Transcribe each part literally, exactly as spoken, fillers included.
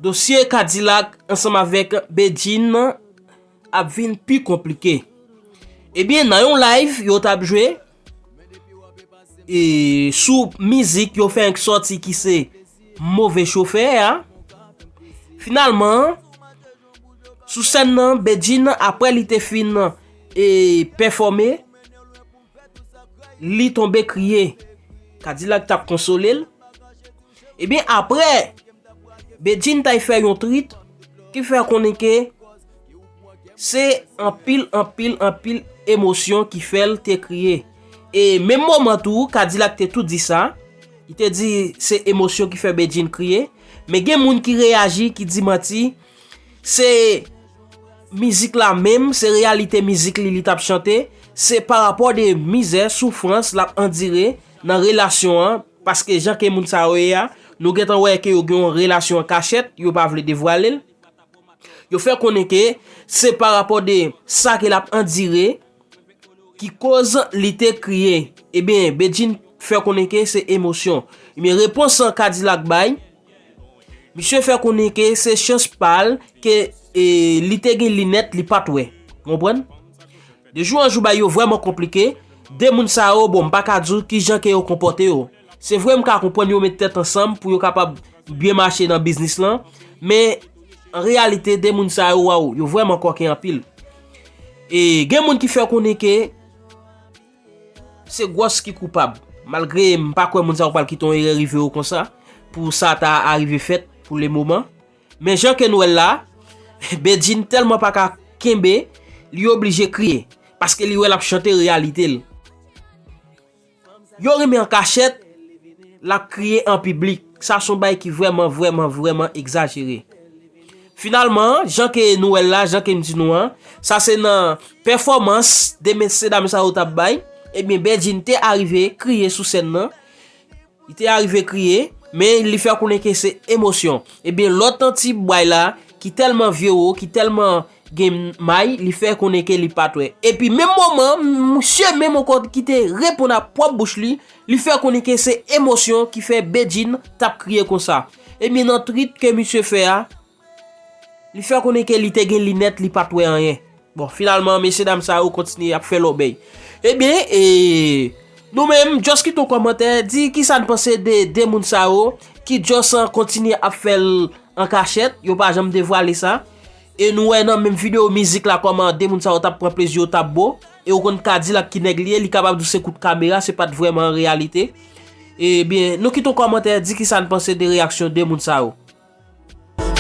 Dosye Kadilak ansanm avèk Bedjine ap vin pi konplike. Ebyen, nan yon live yo t ap jwe e sou mizik yo fè yon sòti ki se Move Chofè a. Finalman, sou sèn nan, Bedjine, apre li te fin e pèfòme, li tonbe kriye. Kadilak t ap konsole l. Ebyen, apre, Bedjine t al fè yon tweet ki fè konnen ke se anpil, anpil, anpil emosyon ki fè l te kriye. E menm moman tou, Kadilak te tou di sa. Li te di se emosyon ki fè Bedjine kriye. Men gen moun ki reyaji, ki di manti. Se mizik la menm, se reyalite mizik li, li t ap chante. Se pa rapò de mizè, soufrans l ap andire nan relasyon an. Paske jan ke moun sa yo ye a, nou gentan wè ke yo gen yon relasyon an kachèt, yo pa vle devwale l. Yo fè konnen ke se pa rapò de sa ke l ap andire ki koz li te kriye. Ebyen, Bedjine fè konnen ke se emosyon. Ebyen, repons an Kadilak bay, misye fè konnen ke se chans pa l ke e, li te gen linèt, li pa t wè. Konprann? De jou an jou, bagay yo vrèman konplike. De moun sa yo, bon, m pa ka di w kijan ke yo konpòte yo. Se vre, m ka konprann yo met tèt ansanm pou yo kapab byen mache nan biznis lan. Men, an reyalite, de moun sa yo, waw, yo vrèman kòken anpil. E gen moun ki fè konnen ke se Gwòs ki koupab. Malgre m pa kwè moun sa yo pral kite yon erè rive yo konsa, pou sa ta arive fèt pou le moman. Men jan ke nou wè l la, Bedjine tèlman pa ka kenbe, li oblije kriye. Paske li wè l ap chante reyalite l. Yo renmen an kachèt, l ap kriye an piblik. Sa se yon bagay ki vrèman, vrèman, vrèman egzajere. Finalman, jan ke nou wè l la, jan ke m di nou an, sa se nan pèfòmans de mesyedam sa yo t ap bay. Ebyen, Bedjine te arive kriye sou sèn nan. Li te arive kriye, men li fè konnen ke se emosyon. Ebyen, lòt ti bway la, ki tèlman vye wo, ki tèlman gen may, li fè konnen ke li pa t wè. Epi menm moman, misye menm ankò ki te reponn ak pwòp bouch li, li fè konnen ke se emosyon ki fè Bedjine t ap kriye konsa. Ebyen, nan tweet ke misye fè a, li fè konnen ke li te gen linèt, li pa t wè anyen. Bon, finalman, mesyedam sa yo kontinye ap fè lòbèy. Ebyen, e, nou menm, just kite yon kòmantè, di kisa n panse de de moun sa yo, ki just, ah, kontinye ap fè l an kachèt, yo pa janm devwale sa. E nou wè nan menm videyo mizik la kòman de moun sa yo t ap pran plezi yo, t ap bo. E ou konn Kadilak ki nèg li ye, li kapab di w se kout kamera, se pa t vrèman an reyalite. Ebyen, nou kite yon kòmantè, di kisa n panse de reyaksyon de moun sa yo.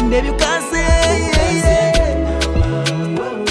Depi w kase,